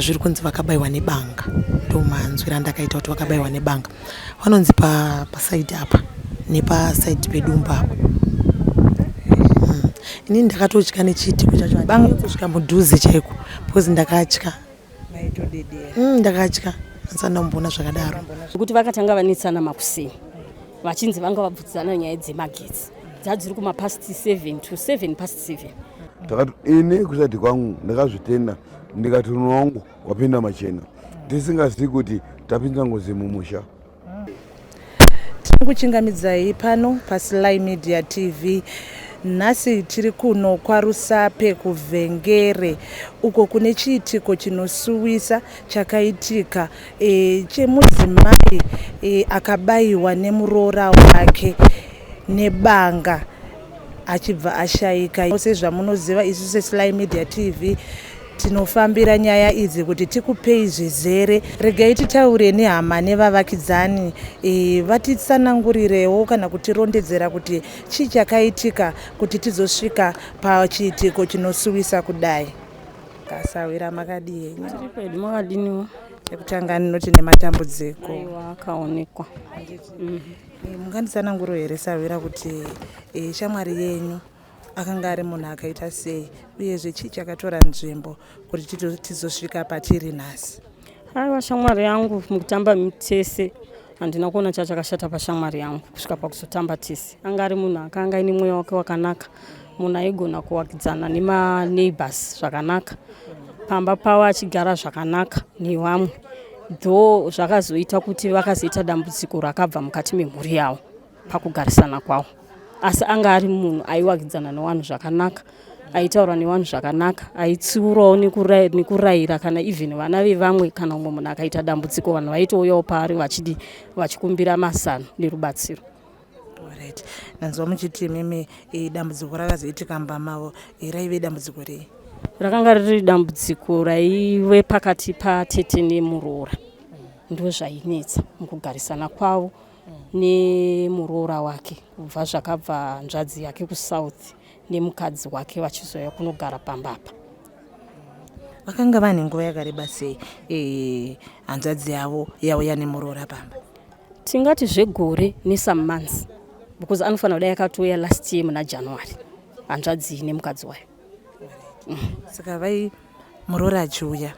Zviri kunzi vakabayiwa nebanga, ndomanzwiro andakaita kuti vakabayiwa nebanga. Vanonzi pasaidhi apa nepasaidhi pedumbu apa. Inini ndakatotya nechiitiko chacho, handina kusvika mudhuze chaiko because ndakatya. Ndakatya, handisati ndamboona zvakadaro. Zvekuti vakatanga vanetsana makuseni vachinzi vanga vabvudzana nyaya dzemagetsi dzadziri kumapast 7 to 7 past 7. Takati ini kusati kwangu ndakazvitenda ndikati runo wangu wapinda machena tisingazivi kuti tapinza ngozi mumusha. Tinokuchingamidzai pano paSly Media TV. Nhasi tiri kuno kwaRusape kuVhengere uko kune chiitiko chinosuwisa chakaitika e, chemudzimai e, akabayiwa nemuroora wake nebanga achibva ashaika. Sezvamunoziva isu seSly Media TV tinofambira nyaya idzi kuti tikupei zvizere. Regai titaure nehama nevavakidzani e, vatitsanangurirewo kana kutirondedzera kuti chii chakaitika kuti tizosvika pachiitiko chinosuwisa kudai. Kasawira makadii henyu? Tiri pedu makadiniwo? Chekutanga ndinoti nematambudziko. Aiwa akaonekwa. Munganditsananguro here Sahwira kuti e, shamwari yenyu akanga ari munhu akaita sei uyezve chii chakatora nzvimbo kuti tizosvika patiri nhasi? Aiwa shamwari yangu mukutamba tese handina kuona chachakashata pashamwari yangu kusvika pakuzotamba tese. Anga ari munhu akanga aine mweya wake wakanaka, munhu aigona kuwakidzana nemaneighbors zvakanaka, pamba pavo achigara zvakanaka nevamwe. Though zvakazoita kuti vakazoita dambudziko rakabva mukati memhuri yavo pakugarisana kwavo, asi anga ari munhu aiwakidzana nevanhu zvakanaka, aitaura nevanhu zvakanaka, aitsiurawo nekurayira kana even vana vevamwe. Kana umwe munhu akaita dambudziko vanhu vaitouyawo paari vachidi vachikumbira mazano nerubatsiro. Alright. Ndanzwa muchiti imimi dambudziko rakazoitika mumba mavo raive dambudziko rei? Rakanga riri dambudziko raive pakati patete nemuroora, ndozvainetsa mukugarisana kwavo nemuroora wake kubva zvakabva hanzvadzi yake kuSouth nemukadzi wake vachizouya kunogara pamba apa. Vakanga vane nguva yakareba sei hanzvadzi yavo yauya nemuroora pamba? Tingati zvegore nesome months because anofanira kudai akatouya last year muna January hanzvadzi nemukadzi wayo. Saka vai muroora achiuya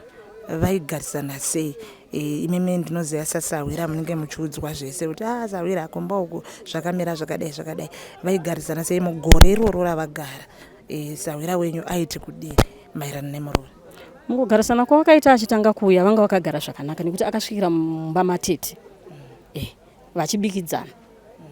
vaigarisana sei? Imimi ndinoziva sasahwira munenge muchiudzwa zvese kuti ah sahwira kumba uku zvakamira zvakadai zvakadai. Vaigarisana sei mugore iroro ravagara? Sahwira wenyu aiti kudii maererano nemuroora? Mukugarisana kwavakaita achitanga kuuya vanga vakagara zvakanaka nekuti akasvikira mumba matete vachibikidzana,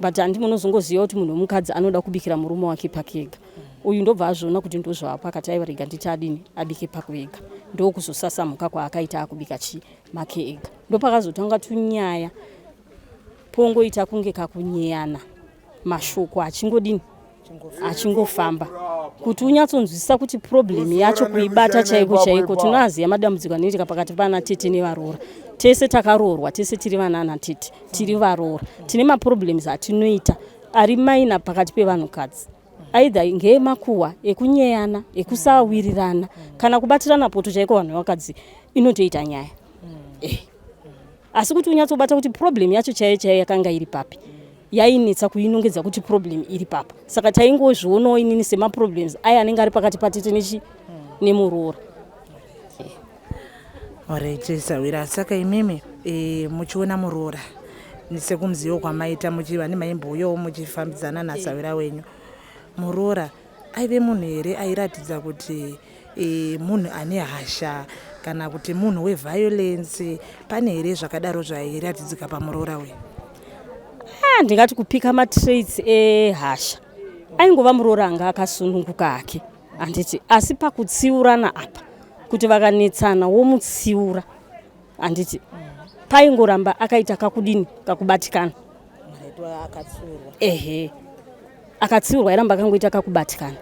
but handi munozongoziva kuti munhu wemukadzi anoda kubikira murume wake pake ega. Uyu ndobva azviona kuti ndozvapo akati aiwa rega nditi adini abike pako ega, ndokuzosasamuka kwaakaita akubika chi make ega. Ndopakazotanga tunyaya pongoita kunge kakunyeyana mashoko achingodini achingofamba kuti unyatsonzwisisa kuti problem yacho kuibata chaiko chaiko. Tinoaziva madambudziko anoitika pakati pana tete nevaroora. Tese takaroorwa, tese tiri vanana tete, tiri varoora, tine maproblems atinoita ari maina pakati pevanhukadzi, either ngeemakuhwa, ekunyeyana, ekusawirirana kana kubatirana poto chaiko. Vanhu vevakadzi inotoita nyaya. Asi kuti unyatsobata kuti problem yacho chaiyo chaiyo yakanga iri papi, yainetsa kuinongedza kuti problem iri papa. Saka taingozvionawo inini semaproblems aya anenge ari pakati patete nechi nemuroora. Alright, Sahwira, saka imimi muchiona muroora sekumuzivo kwamaita muchiva nemaimbouyawo muchifambidzana nasahwira wenyu, muroora aive munhu here airatidza kuti munhu ane hasha kana kuti munhu weviolence? Pane here zvakadaro zvairatidzika pamuroora wenyu? Ndingati kupika matraits ehasha, aingova muroora anga akasununguka hake handiti, asi pakutsiurana apa kuti vakanetsana womutsiura handiti, paingoramba akaita kakudini kakubatikana. Ehe, akatsiurwa airamba akangoita kakubatikana,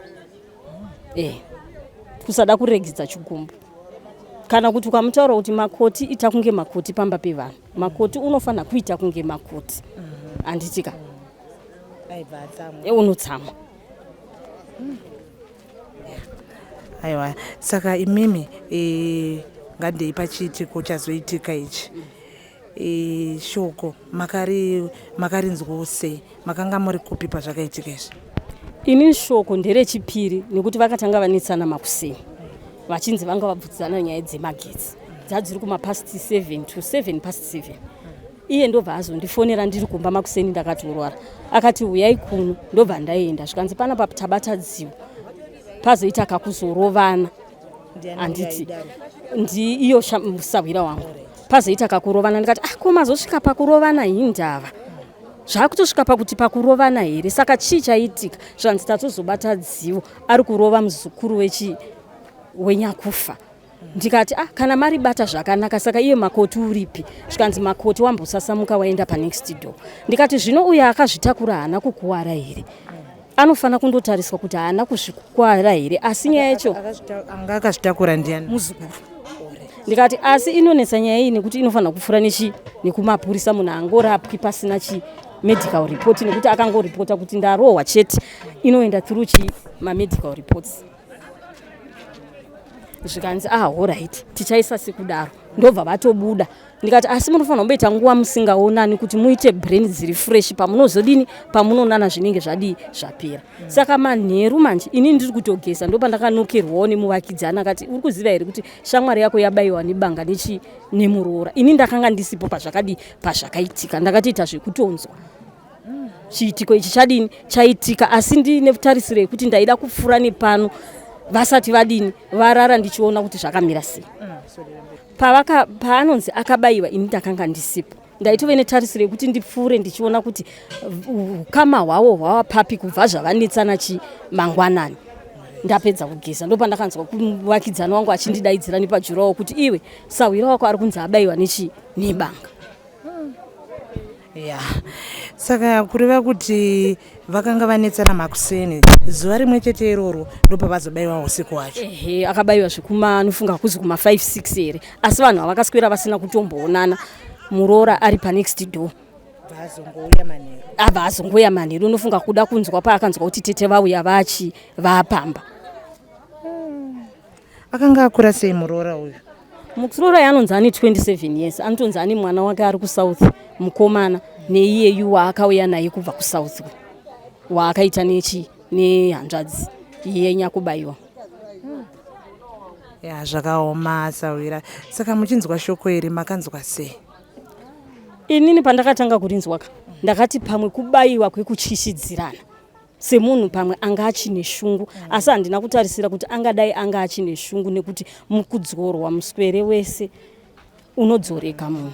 kusada kuregedza chigumbu kana kuti ukamutaura kuti makoti ita kunge makoti pamba pevanhu, makoti unofanira kuita kunge makoti handitika, unotsamwa. Aiwa, saka imimi Ngandei pachiitiko chazoitika ichi. E, shoko makari makarinzwawo sei? Makanga muri kupi pazvakaitika izvi? Ini shoko nderechipiri nekuti vakatanga vanetsana makuseni vachinzi vanga vabvudzana nyaya dzemagetsi dzadziri kumapast 7 to 7 past 7. Iye ndobva azondifonera ndiri kumba makuseni ndakatorwara, akati huyai kuno, ndobva ndaenda zvikanzi panapa tabata dziwo pazoita kakuzorovana. Handiti ndi iyo sahwira wangu pazoita kakurovana, ndikati ah, ko mazosvika pakurovana hindava zvakutosvika pakuti pakurovana here? Saka chii chaitika? Zvanzi tatozobata dzivo ari kurova muzukuru wechi wenyakufa. Ndikati ah, kana maribata zvakanaka, saka iye makoti uripi? Zvikanzi makoti wambosasamuka waenda panext door. Ndikati zvino uyo akazvitakura haana kukuwara here? Anofanira kundotariswa kuti haana kuzvikukwara here? Asi nyaya yacho anga akazvitakura ndiani? Muzukuru. Ndikati asi inonetsa nyaya iyi nekuti inofanira kupfuura nechi nekumapurisa, munhu angorapwi pasina chi medical report, nekuti akangoripota kuti ndarohwa chete inoenda through chi mamedical reports. Zvikanzi ah, alright, tichaisa sekudaro. Ndobva vatobuda. Ndikati asi munofanira kumboita nguva musingaonani kuti muite brain dziri fresh, pamunozodini pamunonana zvinenge zvadii zvapera. Saka manheru manje ini ndiri kutogeza, ndopandakanokerwawo nemuvakidzani akati uri kuziva here kuti shamwari yako yabayiwa nebanga nechi nemuroora. Ini ndakanga ndisipo pazvakadii pazvakaitika, ndakatoita zvekutonzwa chiitiko ichi chadini chaitika, asi ndine tarisiro yekuti ndaida kupfuura nepano vasati vadini varara, ndichiona kuti zvakamira sei. Pavaka paanonzi akabayiwa ini ndakanga ndisipo, ndaitove netarisiro yekuti ndipfuure ndichiona kuti ukama hwavo hwava papi kubva zvavanetsana chi mangwanani. Ndapedza kugeza ndopandakanzwa kuvakidzani wangu achindidaidzira nepajurawo kuti iwe sahwira wako ari kunzi abayiwa nechi nebanga. Ya, saka kureva kuti vakanga vanetsana makuseni zuva rimwe chete iroro ndopavazobaiwa usiku hwacho? Ehe, akabayiwa zvekuma anofunga kuzi kuma 5 6 here, asi vanhu havakaswera vasina kutomboonana, muroora ari panext door. Vaazongouya manheru. Abva azongouya manheru, unofunga kuda kunzwa paakanzwa kuti tete vauya vachi vapamba. Akanga akura sei muroora uyu? Muroora anonzi ane 27 years, anotonzi ane mwana wake ari kusouth mukomana, neiyeyu waakauya naye kubva kusouth waakaita nechi nehanzvadzi yenyakubayiwa. Ya, zvakaoma sahwira. Saka muchinzwa shoko iri makanzwa sei? Inini pandakatanga kurinzwaka ndakati pamwe kubayiwa kwekutyisidzirana semunhu pamwe anga achine shungu, asi handina kutarisira kuti angadai anga achine shungu, nekuti mukudzorwa muswere wese unodzoreka munhu.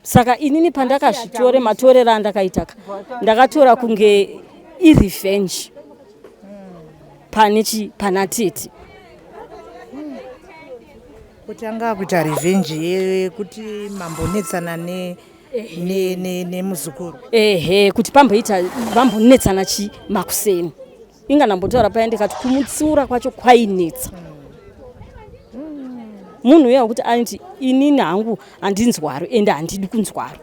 Saka inini pandakazvitore matorero andakaitaka ndakatora kunge irevenge pane chi pana tete. Kuti anga akuita revenge yekuti mambonetsana nemuzukuru? Ehe, kuti pamboita vambonetsana chi makuseni. Inga ndambotaura paya ndikati kumutsiura kwacho kwainetsa. Munhu uya wekuti anoti inini hangu handinzwaro ende handidi kunzwaro.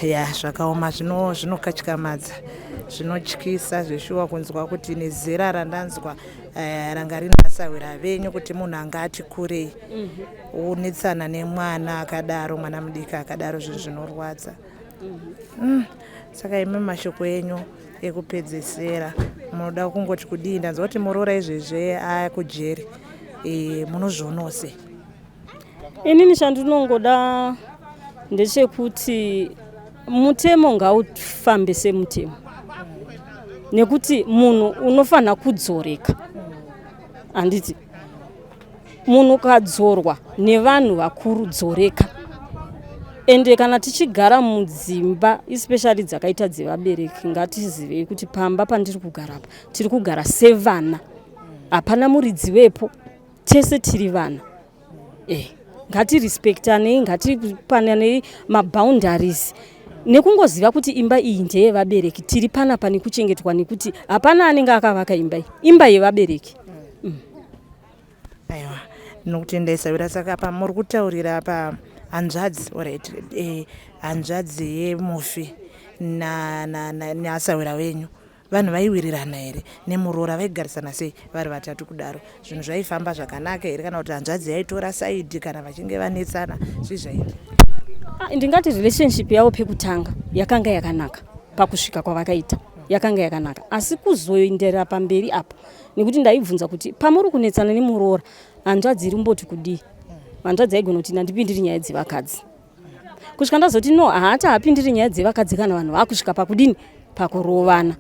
Ya, zvakaoma, zvinokatyamadza, zvinotyisa zveshuwa kunzwa kuti nezera randanzwa ranga rina sahwira venyu kuti munhu anga ati kurei unetsana nemwana akadaro, mwana mudiki akadaro, zvinhu zvinorwadza. Saka imi mashoko enyu ekupedzesera munoda kungoti kudii? Ndanzwa kuti muroora izvezve akujeri, munozvionawo sei? Inini chandinongoda ndechekuti mutemo ngaufambe semutemo, nekuti munhu unofanira kudzoreka. Handiti munhu ukadzorwa nevanhu vakuru dzoreka. Ende kana tichigara mudzimba especially dzakaita dzevabereki, ngatizivei kuti pamba pandiri kugara apa tiri kugara sevana, hapana muridzi wepo, tese tiri vana. Ngatirespektanei, ngatipananei maboundaries nekungoziva kuti imba iyi ndeyevabereki, tiri panapa nekuchengetwa, nekuti hapana anenge akavaka imba iyi, imba yevabereki. Aiwa, ndinokutendai sahwira. Saka pa muri kutaurira pa hanzvadzi, alright, hanzvadzi yemufi nasahwira wenyu. Vanhu vaiwirirana here nemuroora? Vaigarisana sei vari vatatu kudaro? Zvinhu zvaifamba zvakanaka here kana kuti hanzvadzi yaitora saidi kana vachinge vanetsana? Zvii zvaiita? Ah, ndingati relationship yavo pekutanga yakanga yakanaka pakusvika kwavakaita yakanga yakanaka, asi kuzoenderera pamberi apo, nekuti ndaibvunza kuti pamuri kunetsana nemuroora, hanzvadzi iri kumboti kudii? Hanzvadzi aigona kuti ndandipindiri nyaya dzevakadzi, kusvika ndazoti no, haati haapindiri nyaya dzevakadzi kana vanhu vakusvika pakudini, pakurovana.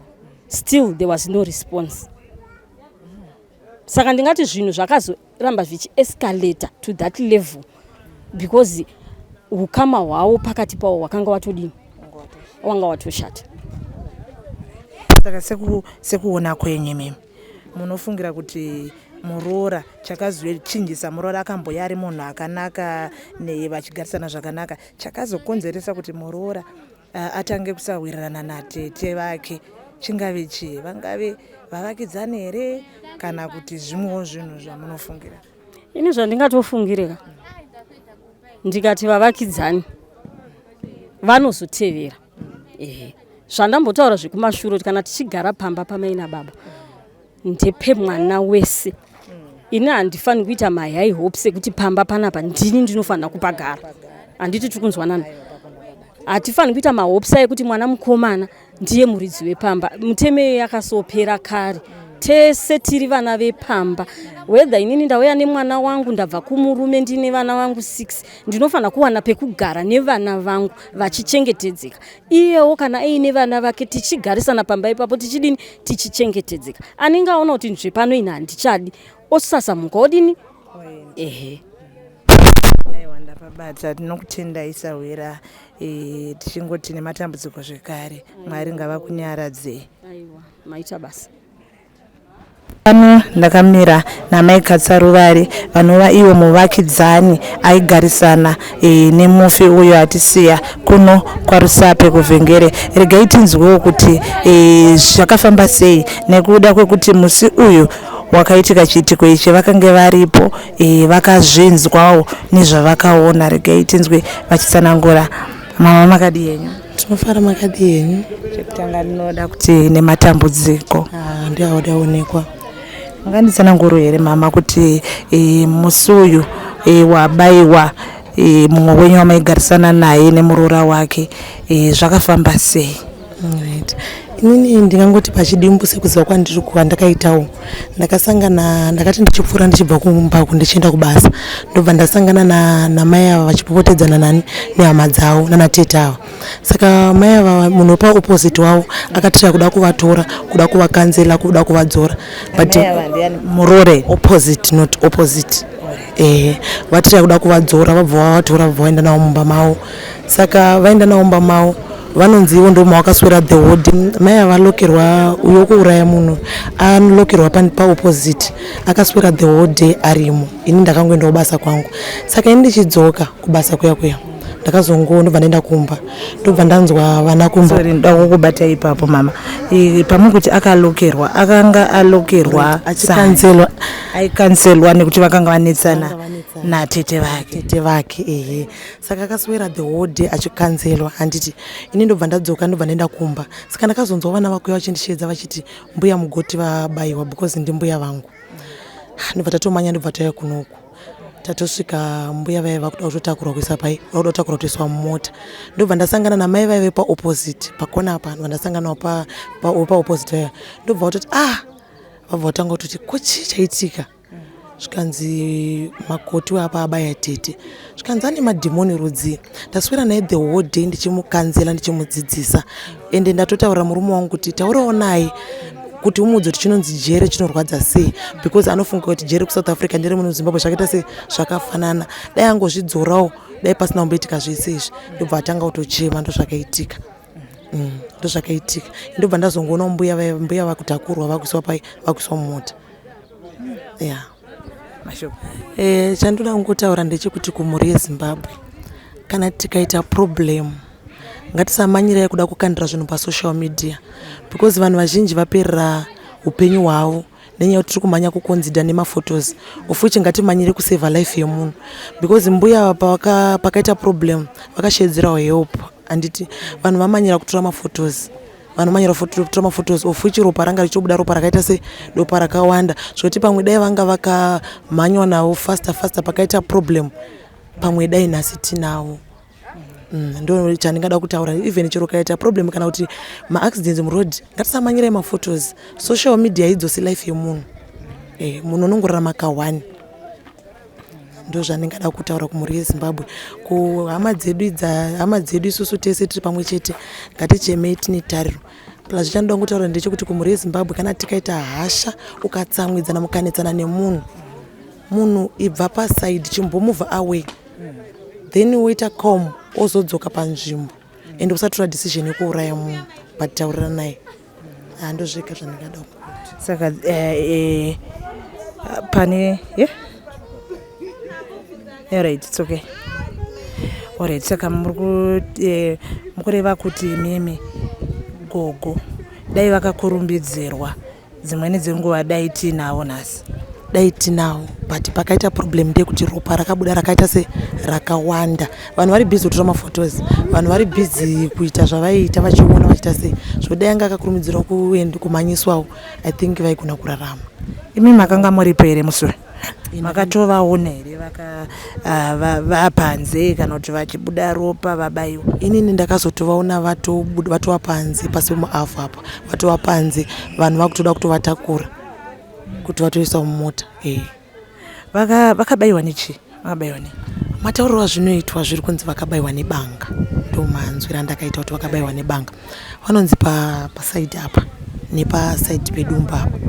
Still there was no response. Saka ndingati zvinhu zvakazoramba zvichiescalata to that level because ukama hwavo pakati pavo hwakanga watodini, wanga watoshata. Saka sekuona kwenyu imimi, munofungira kuti muroora, chakazochinjisa muroora, akamboya ari munhu akanaka vachigarisana zvakanaka, chakazokonzeresa kuti muroora atange kusawirirana natete vake chingave chii? Vangave vavakidzani here kana kuti zvimwewo zvinhu zvamunofungira? Ini zvandingatofungireka, ndikati vavakidzani vanozotevera. Ehe, zvandambotaura zvekumashure kuti kana tichigara pamba pamai nababa, ndepemwana wese. Ini handifaniri kuita mahigh hopes ekuti pamba panapa ndini ndinofanira kupagara. Handiti tiri kunzwanana? Hatifaniri kuita mahopes ekuti mwana mukomana ndiye muridzi wepamba. Muteme yakasopera kare, tese tiri vana vepamba. Whether inini ndauya nemwana wangu, ndabva kumurume ndine vana vangu 6, ndinofanira kuwana pekugara nevana vangu vachichengetedzeka. Iyewo kana aine vana vake, tichigarisana pamba ipapo, tichidini, tichichengetedzeka. Anenge aona kuti nzvepano ini handichadi, osasamuka, odini? Ehe. Aiwa, ndapabata. Tinokutendai sahwira, tichingoti nematambudziko zvekare, Mwari ngavakunyaradzei. Aiwa, maita basa. Pano ndakamira naMai Katsaruvare, vanova ivo muvakidzani aigarisana nemufi uyo atisiya kuno kwaRusape kuVhengere. Regai tinzwewo kuti zvakafamba sei, nekuda kwekuti musi uyu wakaitika chiitiko ichi vakange varipo, vakazvinzwawo nezvavakaona. Regai tinzwe vachitsanangura. Mama, makadi henyu? Tinofara, makadi henyu? Chekutanga ndinoda kuti nematambudziko. Ah, ndiaodaonekwa. Munganditsananguro here mama kuti musi uyu wabayiwa mumwe wenyu wamaigarisana naye nemuroora wake, zvakafamba sei? Right. Inini ndingangoti pachidimbu, sekuziva kwandiri kwandakaitawo, ndakasangana, ndakati ndichipfuura ndichibva kumba uku ndichienda kubasa, ndobva ndasangana namai ava vachipopotedzana nani nehama dzavo, nanatete ava. Saka mai ava, munhu wepaopposite wavo akatira kuda kuvatora, kuda kuvacounsela, kuda kuvadzora, but Murore? Opposite, not opposite. Ehe, vatira kuda kuvadzora, vabva vavatora, vabva vaenda navo mumba mavo. Saka vaenda navo mumba mavo, vanonzi ivo ndo mavakaswera the whole day. Mai ava alokerwa, uyo kuuraya munhu anolokerwa paopposite, akaswera the whole day arimo. Ini ndakangoendawo basa kwangu. Saka ini ndichidzoka kubasa kuya kuya, ndakazongo ndobva ndaenda kumba, ndobva ndanzwa vana kumba. Sorry, ndoda kukubata ipapo mama. Pamwe kuti akalokerwa, akanga alokerwa? Achicounselwa. Aicounselwa nekuti vakanga vanetsana natete vake? Tete vake, ehe. Saka akaswera the whole day achicounselwa, handiti? Ini ndobva ndadzoka, ndobva ndaenda kumba. Saka ndakazonzwa vana vakuya vachindisheedza vachiti mbuya mugoti vabayiwa, because ndimbuya vangu. Ndobva tatomanya, ndobva tauya kunoku. Tatosvika, mbuya vaiva vakuda kutotakurwa kuisa pai, vakuda kutakurwa kutoiswa mumota. Ndobva ndasangana namai vaive paopposite pakona apa. Ndobva ndasangana paopposite vaiva, ndobva vatoti, ah, vabva vatanga kutoti, ko chii chaitika? Zvikanzi makoti weapa abaya tete. Zvikanzi ane madhimoni rudzi. Ndaswera naye the whole day ndichimucounsela, ndichimudzidzisa, ende ndatotaurira murume wangu kuti taurawo naye kuti umuudze kuti chinonzi jere chinorwadza sei, because anofunga kuti jere kuSouth Africa ndere muno Zimbabwe zvakaita sei, zvakafanana. Dai angozvidzorawo, dai pasina kumboitika zvese izvi. Ndobva atanga kutochema. Ndozvakaitika. Ndozvakaitika. Ndobva ndazongoona mbuya, mbuya vakutakurwa, vakuiswa pai, vakuiswa mumota, ya. Mashoko. Chandoda kungotaura ndechekuti kumhuri yeZimbabwe, kana tikaita problem, ngatisamanyirai kuda kukandira zvinhu pasocial media, because vanhu vazhinji vaperera upenyu hwavo nenyaya yekuti tiri kumhanya kuconsider nemaphotos, of which ngatimanyire kusave life yemunhu, because mbuya pakaita problem vakashedzerawo help, handiti? Vanhu vamanyira kutora maphotos. Vanhu manyira kutora maphotos of which ropa ranga richibuda, ropa rakaita se ropa rakawanda, zvekuti pamwe dai vanga vakamhanywa navo faster faster pakaita problem, pamwe dai nhasi tinavo. Ndo chandingada kutaura. Even chero kaita problem kana kuti maaccidents muroad, ngatisamanyirai maphotos. Social media idzosi life yemunhu. Munhu unongorarama ka1. Ndo zvandingada kutaura kumhuri yeZimbabwe, kuhama dzedu idza, hama dzedu. Isusu tese tiri pamwe chete, ngatichemei tine tariro. Plus, chandinoda kungotaura ndechekuti kumhuri yeZimbabwe, kana tikaita hasha, ukatsamwidzana, mukanetsana nemunhu, munhu ibva paside, chimbomove away, then woita calm, ozodzoka panzvimbo. And usatora decision yekuuraya munhu, but taurira naye. Handozvega zvandingada kuti. Saka pane, yeah? Alright, it's okay. Alright, saka muri mukureva kuti imimi gogo dai vakakurumbidzirwa, dzimweni dzenguva dai tiinavo nhasi? Dai tinavo, but pakaita problem ndeyekuti ropa rakabuda rakaita se rakawanda. Vanhu vari busy kutora maphotos, vanhu vari busy kuita zvavaiita, vachiona vachiita sei. Zvodai anga akakurumidzirwa kuenda kumhanyiswawo, I think vaigona kurarama. Imi makanga muripo here musi uyu? Makatovaona here vapanze kana kuti vachibuda ropa vabayiwa? Inini ndakazotovaona vatova panze, pasi pemuavhu apa, vatova panze, vanhu vakutoda kutovatakura kuti vatoisa mumota e. Vakabayiwa nechii? Vakabayiwa nei? Matauriro azvinoitwa, zviri kunzi vakabayiwa nebanga. Ndo manzwiro andakaita kuti vakabayiwa nebanga. Vanonzi paside apa nepaside pedumbu apa.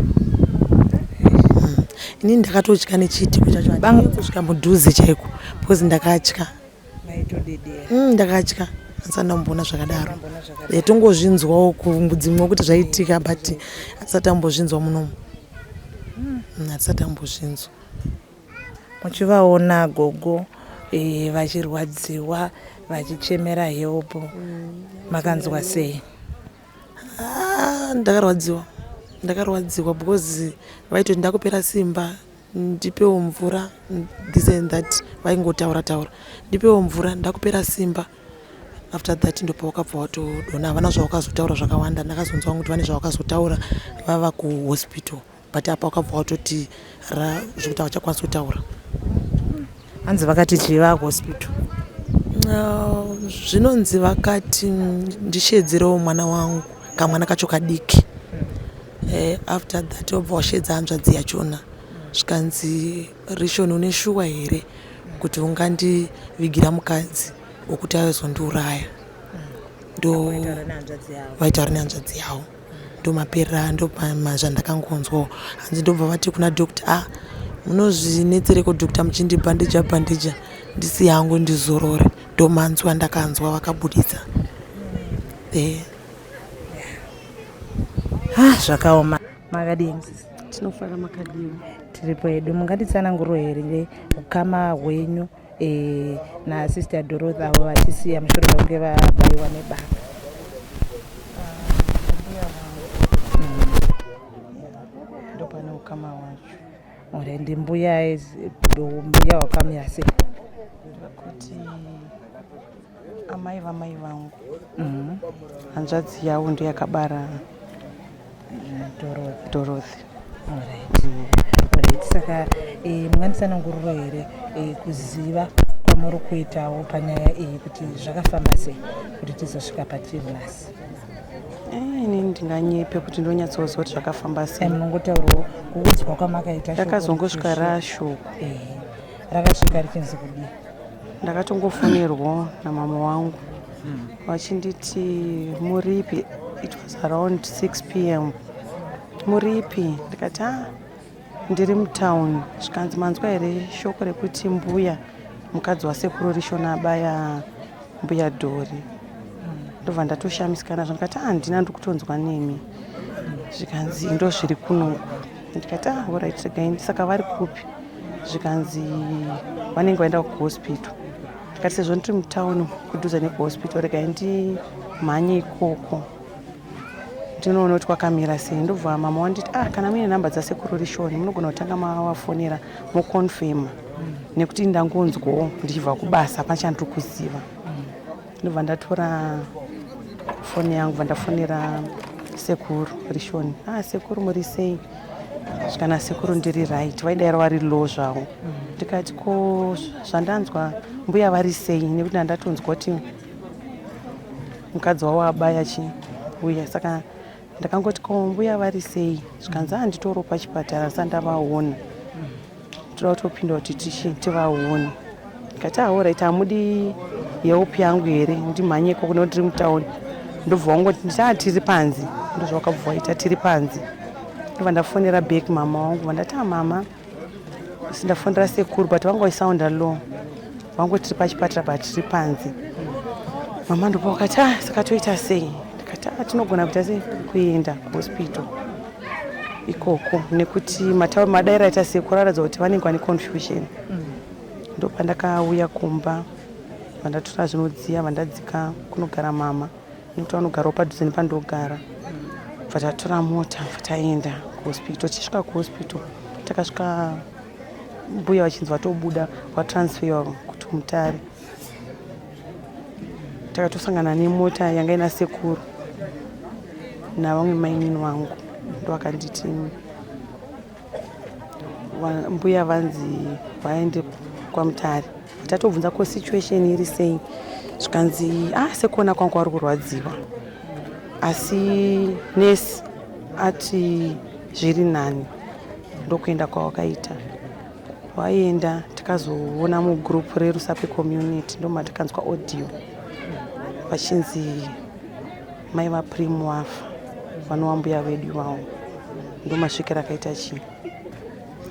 Inini ndakatotya nechiitiko chacho, kusvika mudhuze chaiko, because ndakatya. Ndakatya, handisati ndamboona zvakadaro. Tongozvinzwawo kudzimwe kuti zvaitika, but hatisati tambozvinzwa munomu. Hatisati tambozvinzwa. Muchivaona gogo vachirwadziwa, vachichemera help, makanzwa sei? Ah, ndakarwadziwa, ndakarwadziwa, because vaitoti ndakupera simba, ndipewo mvura, this and that. Vaingotaura taura, ndipewo mvura, ndakupera simba. After that ndopawakabva watodona. Havana zvawakazotaura zvakawanda. Ndakazonzwa kuti vane zvawakazotaura vava kuhospital, but apa wakabva watoti ra zvekuti havachakwanisi kutaura. Hanzi vakati chii vakuhospital? Zvinonzi vakati ndishedzerewo mwana wangu, kamwana kacho kadiki. After that wabva washedza hanzvadzi yachona, zvikanzi, "Rishon, une shuwa here kuti ungandivigira mukadzi wekuti aizondiuraya?" Ndo vaitaura nehanzvadzi yavo. Ndo maperera, ndo zvandakangonzwawo. Hanzi ndobva vati kuna doctor, "A, munozvinetsereko doctor, muchindibhandeja bhandeja, ndisi yangu, ndizorore." Ndo manzwi andakanzwa vakabuditsa. Ah, zvakaoma. Makadini? Tinofara, makadiwa? Tiripo hedu. Mungatitsananguro here ukama hwenyu nasister Dorothy avo vatisiya mushure mekunge vabayiwa nebanga? Mbuya vangu, ndopane ukama hwacho. Ore, ndimbuya, mbuya wakamira sei? Kuti amai vamai vangu, hanzvadzi yavo ndo yakabara Dorothy. Dorothy. Alright. Saka munganditsananguriro here kuziva kwamuri kuitawo panyaya iyi, kuti zvakafamba sei kuti tizosvika patiri nhasi? Ini ndinganyepe kuti ndonyatsoziva kuti zvakafamba sei. Munongotaurawo kuudzwa kwamakaita shoko. Rakazongosvika rashoko. Rakasvika richinzi kudii? Ndakatongofonerwa namama wangu vachinditi, "Muripi?" It was around 6 p.m. "Muripi?" Ndikati, "A, ndiri mutown." Zvikanzi, "Manzwa here shoko rekuti mbuya, mukadzi wasekuru Rishona, abaya mbuya Dhori?" Ndobva ndatoshamisikana zvo, ndikati, "A, handina, ndiri kutonzwa nemi." Zvikanzi, "Ndo zviri kunoku." Ndikati, "A, alright, regai. Saka vari kupi?" Zvikanzi, "Vanenge vaenda kuhospital." Ndikati, "Sezvo ndiri mutauni kudhuze nekuhospital, regai ndimhanye ikoko ndinoona kuti kwakamira sei." Ndobva mama wanditi, "Ah, kana muine nhamba dzasekuru Rishoni, munogona kutanga mavafonera moconfirma, nekuti ndangonzwawo ndichibva kubasa, hapana chandiri kuziva." Ndobva ndatora Foni yangu bva ndafonera sekuru Rishoni. Ah, sekuru, muri sei? Zvikana sekuru, ndiri right. Vaidayira vari low zvavo. Ndikati, ko zvandanzwa, mbuya vari sei? Nekuti ndandatonzwa kuti mukadzi wavo abaya chiuya, saka ndakangoti, ko mbuya vari sei? Zvikanzi, a nditoro pachipatara, sandavaona, toda kutopinda kuti tichi tivaone. Ndikati, alright, hamudi help yangu here, ndimhanyeko kuno, tiri mutauni? Ndobva wangoti, nditi tiri panze. Ndozvawakabva waita, tiri panze. Ndobva ndafonera back mama wangu, vandati, a mama, ndafonera sekuru, but vanga vaisounda low, vangoti tiri pachipatara but tiri panze. Mama ndopa wakati, ah, saka toita sei? Ndikati, ah, tinogona kuita sei, kuenda kuhospital ikoko, nekuti madaira aita sekuru aratidza kuti vanenge vane confusion. Ndopandakauya kumba, vandatora zvinodziya, vandadzika kunogara mama, nekuti vanogarawo padhuze nepandogara. Bva tatora mota, bva taenda kuhospital. Tichisvika kuhospital, takasvika mbuya vachinzi vatobuda, vatransferwa kuti Mutare. Takatosangana nemota yanga ina sekuru navamwe mainini wangu. Ndovakanditi mbuya vanzi vaende kwaMutare. Tatobvunza, ko situation iri sei? Zvikanzi, ah, sekuona kwangu vari kurwadziwa, asi nesi ati zviri nani. Ndokuenda kwawakaita waenda. Takazoona mugroup reRusape community, ndomatakanzwa audio vachinzi mai vaPrim wafa, vanova mbuya vedu ivavo. Ndomasvikiro akaita chii,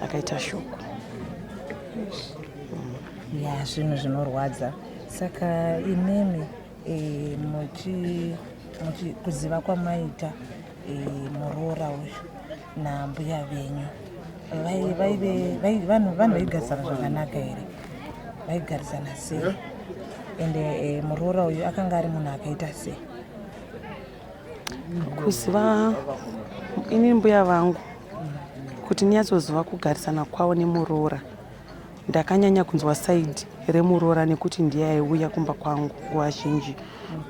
akaita shoko. Ya, zvinhu zvinorwadza. Saka imimi muchi kuziva kwamaita muroora uyu nambuya venyu, vanhu vaigarisana zvakanaka here? Vaigarisana sei? Ende muroora uyu akanga ari munhu akaita sei? Kuziva ini mbuya vangu, kuti ndinyatsoziva kugarisana kwavo nemuroora, ndakanyanya kunzwa side remuroora, nekuti ndiye aiuya kumba kwangu nguva zhinji.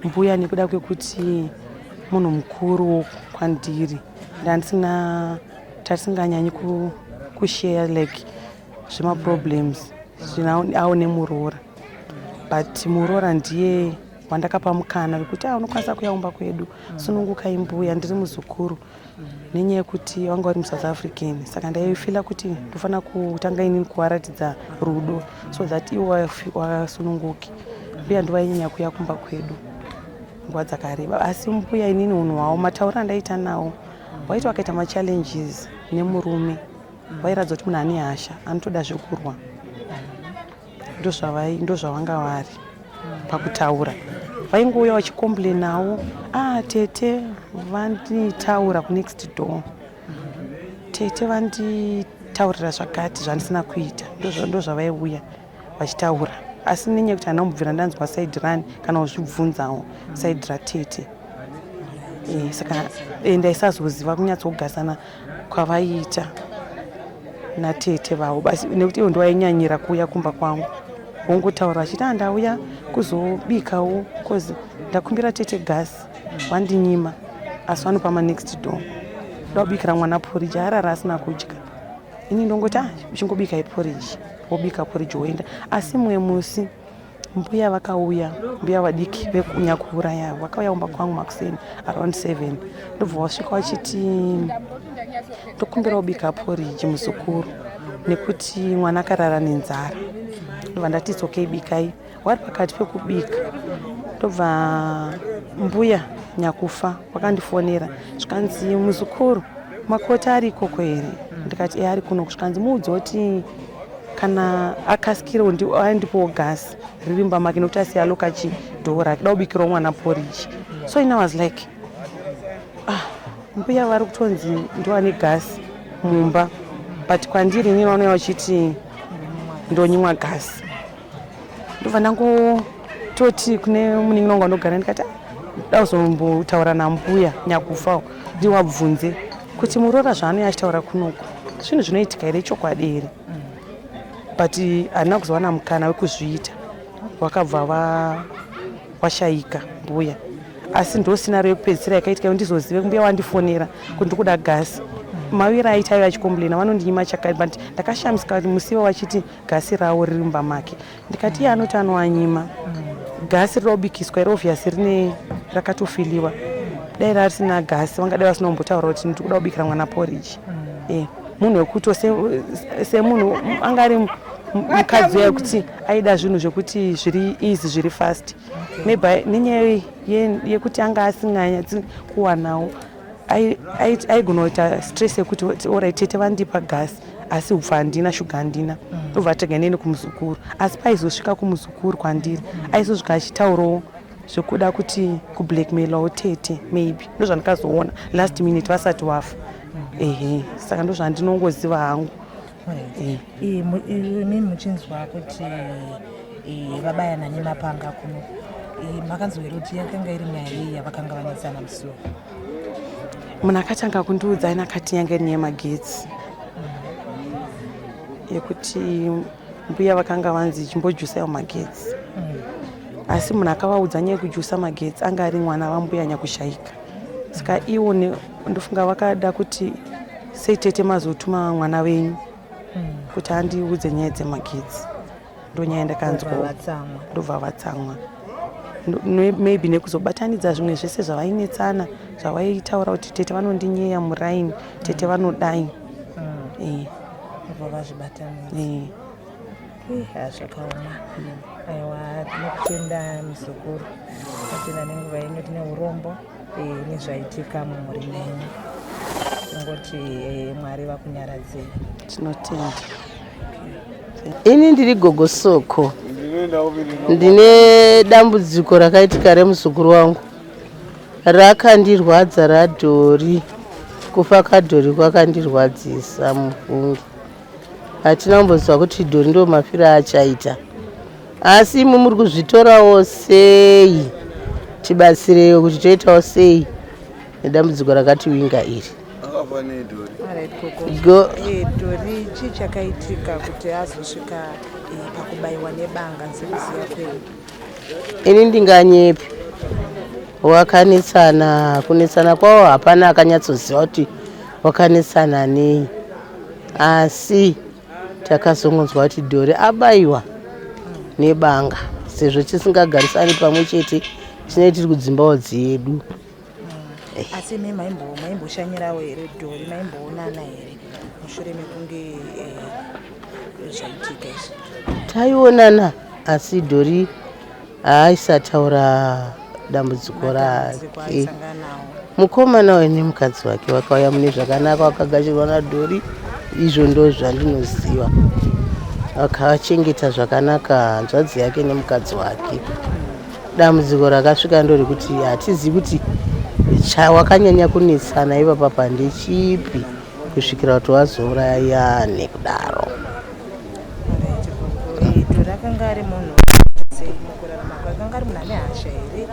Mbuya, nekuda kwekuti munhu mukuru kwandiri, ndandisina, tatisinganyanyi kushare like zvemaproblems zvinawo nemuroora. But muroora ndiye wandakapa mukana wekuti, ah, unokwanisa kuuya kumba kwedu, sunungukai mbuya, ndiri muzukuru. Nenyaya yekuti vanga vari muSouth African, saka ndaifeela kuti ndofanira kutanga inini kuvaratidza rudo so that ivo vasununguke. Mbuya ndovainyanya kuuya kumba kwedu nguva dzakareba. Asi mbuya inini, unhu hwavo, matauro andaita nawo, waiti vakaita machallenges nemurume, vairatidza kuti munhu ane hasha, anotoda zvekurwa. Ndozvavanga vari pakutaura. Vaingouya vachicomplainawo, ah, tete vanditaura kunext door, tete vanditaurira zvakati zvandisina kuita. Ndozvavaiuya vachitaura. Asi nenyaya yekuti handina kubvira ndanzwa side rani kana kuzvibvunzawo side ratete, saka ndaisazoziva kunyatsokugarisana kwavaiita natete vavo basi, nekuti ivo ndovainyanyira kuuya kumba kwangu, vongotaura vachiti, ah, ndauya kuzobikawo cause ndakumbira tete gasi, vandinyima, asi vanopa manext door. Ndoda kubikira mwana porridge, arara asina kudya. Ini ndongoti, ah, chingobikai porridge. Wobika porridge, woenda. Asi mumwe musi mbuya vakauya, mbuya vadiki vekunyakuuraya, vakauya kumba kwangu makuseni around 7. Ndobva wasvika vachiti, tokumbira kubika porridge muzukuru, nekuti mwana akarara nenzara. Ndobva ndati, it's okay, bikai. Wari pakati pekubika, ndobva mbuya nyakufa wakandifonera, zvikanzi, muzukuru, makoti ari ikoko here? Ndikati, e, ari kuno. Zvikanzi, muudze kuti kana akasikira andipowo gasi riri mumba make, nekuti asiya aloka chidoor rake, da kubikirawo mwana porridge. So in I was like, ah, mbuya vari kutonzi ndiwane gasi mumba, but kwandiri inini vanouya vachiti ndonyimwa gasi. Ndobva ndangototi kune munin'ina wangu anogara, ndikati, "Ah, da kuzombotaura nambuya nyakufawo, ndiwabvunze kuti muroora zvaanouya achitaura kunoku zvinhu zvinoitika here, chokwadi here?" But handina kuzowana mukana wekuzviita. Wakabva washayika mbuya. Asi ndo scenario yekupedzisira yakaitika ndizozive kumbuya wandifonera kuti ndikuda gasi. Mawira aita aiva achicomplaina vanondinyima chakati but ndakashamisika kuti musiva wachiti gasi rawo riri mumba make. Ndikati iye anoti anoanyima. Gasi riri kubikiswa iri obvious rine rakatofiliwa. Dai rarisina gasi vangadai vasina kumbotaura kuti ndiri kuda kubikira mwana porridge. Eh, munhu wekuti semunhu anga ari mukadzi uya wekuti aida zvinhu zvekuti zviri easy zviri fast. Maybe nenyaya yekuti anga asinganyatsi kuwanawo aigona kuita stress yekuti orit tete vandipa gasi asi upfu handina shuga handina obva atega neni kumuzukuru asi paizosvika kumuzukuru kwandiri aizosvika achitaurawo zvekuda kuti kublackmailawo tete maybe ndozvandikazoona last minute vasati wafa ehe saka ndozvandinongoziva hangu. Imi muchinzwa kuti vabayana nemapanga kuno, makanzwa here kuti yakanga iri nyaya yei yavakanga vanetsana musuwo? Munhu akatanga kundiudza aina akati yanga iri nyaya yemagetsi yekuti mbuya vakanga vanzi chimbojusaiwo magetsi, asi munhu akavaudza nyaya yekujusa magetsi anga ari mwana vambuya nyakushaika. Saka iwo ndofunga vakada kuti sei tete mazotuma mwana wenyu kuti andiudze nyaya dzemagetsi, ndonyaya ndakanzwa ndobva vatsamwa maybe nekuzobatanidza zvimwe zvese zvavainetsana zvavaitaura kuti tete vanondinyeya muraini, tete vanodai. Zvakaoma. Aiwa, tinokutenda muzukuru, tinotenda nenguva yenyu. Tine urombo nezvaitika mumhuri menyu, tingoti Mwari vakunyaradzei. Tinotenda. Ini ndiri Gogo Soko, ndine dambudziko rakaitika remuzukuru wangu rakandirwadza raDhori. Kufa kaDhori kwakandirwadzisa mufungi. Hatina kumboziva kuti Dhori ndo mafiro aachaita, asi imwe muri kuzvitorawo sei? Tibatsireiwo kuti toitawo sei nedambudziko rakatiwinga iri. Dhori, chii chakaitika kuti azosvika pakubayiwa nebanga sekuziva kwenyu? Ini ndinganyepi, wakanetsana. Kunetsana kwavo hapana akanyatsoziva kuti wakanetsana nei, asi takazongonzwa kuti Dhori abayiwa nebanga. Sezvo tisingagarisani pamwe chete, tinenge tiri kudzimbawo dzedu. Asi imi maimboshanyirawo here Dhori, maimboonana here mushure mekunge zvaitika izvi? Taionana, asi Dhori haaisataura dambudziko rake. Mukomana uyu nemukadzi wake vakauya mune zvakanaka, vakagashirwa naDhori. Izvo ndo zvandinoziva, vakavachengeta zvakanaka hanzvadzi yake nemukadzi wake. Dambudziko rakasvika ndorekuti hatizivi kuti chawakanyanya kunetsana ipapapa ndechipi kusvikira kuti wazourayane kudaro. Dhori akanga ari munhu sei mukurarama kwake? Akanga ari munhu ane hasha here?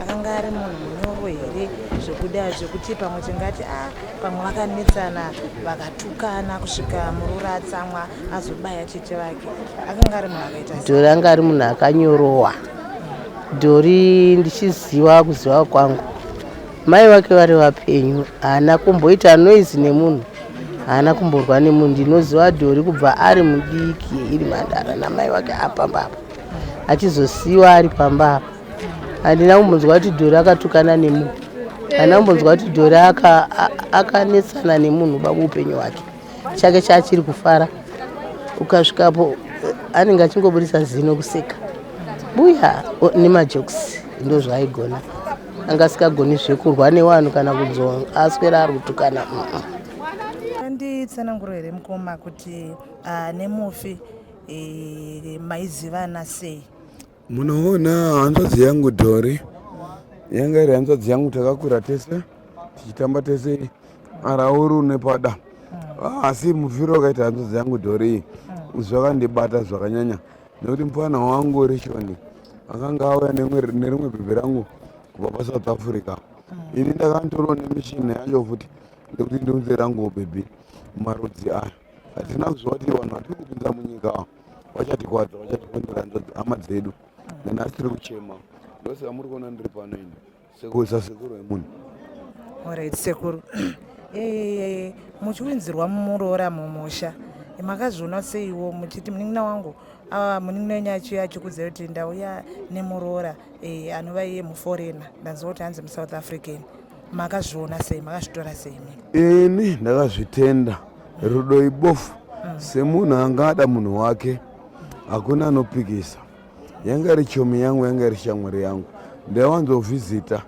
Akanga ari munhu munyoro here, zvekuda zvekuti pamwe tingati a pamwe vakanetsana vakatukana kusvika muroora atsamwa azobaya tete vake? Akanga ari munhu akaita sei? Dhori anga ari munhu akanyorowa. Dhori, ndichiziva kuziva kwangu, mai vake vari vapenyu, haana kumboita noise nemunhu, haana kumborwa nemunhu. Ndinoziva Dhori kubva ari mudiki, iri mhandara namai vake apamba apa, achizosiyiwa ari pamba apa. Handina kumbonzwa kuti Dhori akatukana nemunhu, handina kumbonzwa kuti Dhori akanetsana nemunhu bamuupenyu hwake. Chake chaachiri kufara, ukasvikapo anenge achingobudisa zino kuseka buya nemajokes, ndo zvaaigona. Anga asikagoni zvekurwa nevanhu kana kudzo aswera ari kutukana. Anditsananguro here mukoma kuti nemufi maizivana sei? Munoona, hanzvadzi yangu Dhori yanga iri hanzvadzi yangu, takakura tese tichitamba tese arauru nepada. Asi mufiro wakaita hanzvadzi yangu Dhori zvakandibata zvakanyanya, nekuti mufana wangu Rishoni akanga auya nerimwe bhebhi rangu kubva paSouth Africa. Ini ndakanditoriwo nemishina yacho futi nekuti ndiunze ranguwo bhebhi. Marudzi aya hatina kuziva kuti vanhu vatiri kupinza munyika vachatikwadza, vachatipondera hama dzedu. Nanhasi tiri kuchema, ndosaka muri kuona ndiri pano ini. Sasekuru wemunhu. Alright sekuru. Eh, muchiunzirwa muroora mumusha makazviona seiwo muchiti munin'ina wangu ah, munin'ina wenyu achiuya achikuudzai kuti ndauya nemuroora eh, anova iye muforena ndanzwa kuti hanzi musouth african makazviona sei makazvitora sei mi Ini ndakazvitenda rudo ibofu semunhu anga ada munhu wake hakuna anopikisa. Yanga iri chomi yangu, yanga iri shamwari yangu, ndaiwanzovhizita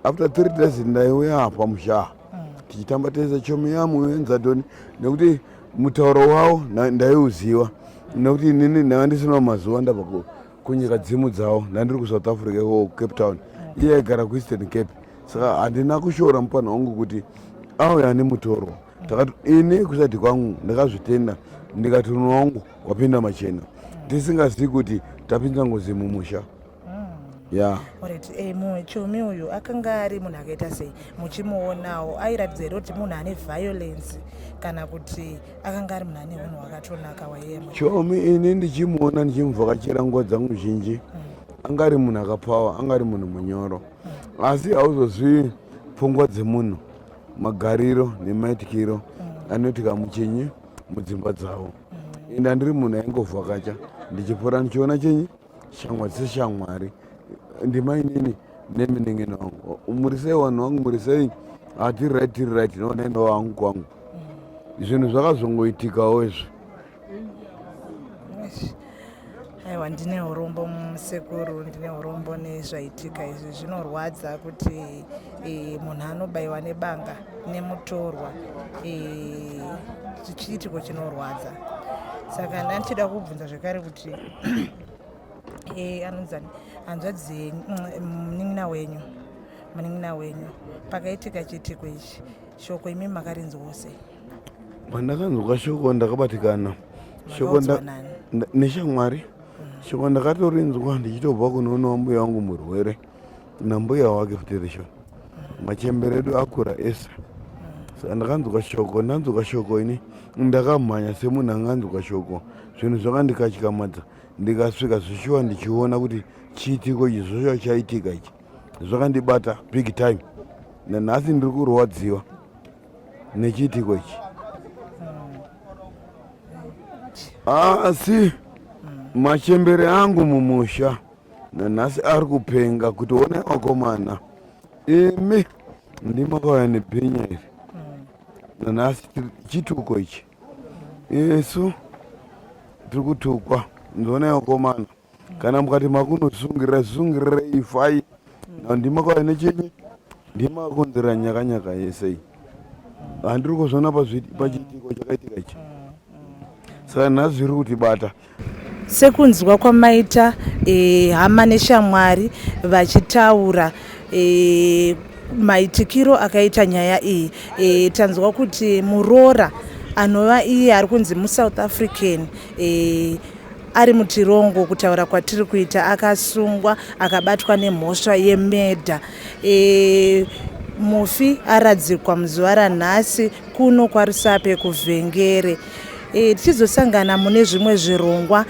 after 3 days ndaiuya pamusha tichitamba tese chomi yamu enzadoni nekuti mutauro wavo ndaiuziva nekuti inini ndanga ndisina mazuva ndabva kunyika dzimu dzavo, ndandiri kuSouth Africa iko Cape Town, iye aigara kuEastern Cape. Saka handina kushora mupana wangu kuti auya nemutorwa. Takati ini kusati kwangu ndakazvitenda, ndikati runo wangu wapinda machena, tisingazivi kuti tapinza ngozi mumusha ya. Alright, chomi uyu akanga ari munhu akaita sei muchimuonawo? Airatidza here kuti munhu ane violence kana kuti akanga ari munhu ane unhu hwakatonaka waiyemo? Chomi ini ndichimuona ndichimuvhakachira nguva dzangu zhinji, anga ari munhu akapawa, anga ari munhu munyoro, asi hauzozivi pfungwa dzemunhu, magariro nemaitikiro anoitika muchinyi mudzimba dzavo. Ende andiri munhu aingovhakacha ndichipfuura ndichiona chinyi shamwari seshamwari, ndimainini nemunin'ina wangu, muri sei vanhu vangu, muri sei, hatiri right, tiri right, nonaenda wangu kwangu. Zvinhu zvakazongoitikawo izvi. Aiwa, ndine urombo musekuru, ndine urombo nezvaitika izvi. Zvinorwadza kuti munhu anobayiwa nebanga nemutorwa, chiitiko chinorwadza. Saka ndandichida kubvunza zvekare kuti anonzani hanzvadzi yenyu, munin'ina wenyu, pakaitika chiitiko ichi, shoko imi makarinzwawo sei? Pandakanzwa shoko ndakabatikana. Shoko Makaudzwa nani? Neshamwari. Shoko ndakatorinzwa ndichitobva kunoona mbuya wangu murwere nambuya wake futirishon, machembere edu akura ese. Saka ndakanzwa shoko, ndanzwa shoko ini ndakamhanya semunhu anganzwa shoko. Zvinhu zvakandikatyamadza. Ndikasvika zvishuwa ndichiona kuti chiitiko ichi zvoshuwa chaitika ichi, zvakandibata big time. Nanhasi ndiri kurwadziwa nechiitiko ichi, asi machembere angu mumusha nanhasi ari kupenga kuti onai vakomana, imi ndimakauya nebhinya iri, nanhasi chituko ichi, isu tiri kutukwa. Ndionai vakomana, kana mukati makunosungirira sungirirai, ifai ndimakauya nechinyi, ndimakakonzera nyakanyaka yese iyi. Handiri kuzviona pachiitiko chakaitika ichi, saka nhasi zviri kutibata. Sekunzwa kwamaita hama neshamwari vachitaura maitikiro akaita nyaya iyi, tanzwa kuti muroora anova iye ari kunzi muSouth African ari mutirongo kutaura kwatiri kuita, akasungwa akabatwa nemhosva yemurder. Mufi aradzikwa muzuva ranhasi kuno kwaRusape kuVhengere. Tichizosangana mune zvimwe zvirongwa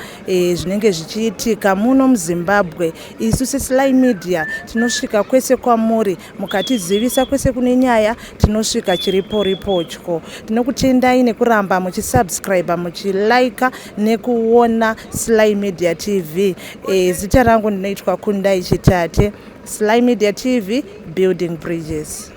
zvinenge zvichiitika muno muZimbabwe. Isu seSly Media tinosvika kwese kwamuri, mukatizivisa kwese kune nyaya tinosvika chiriporipotyo. Tinokutendai nekuramba muchisubscribe, muchilika nekuona Sly Media TV. Zita rangu ndinoitwa Kundai Chitate. Sly Media TV, building bridges.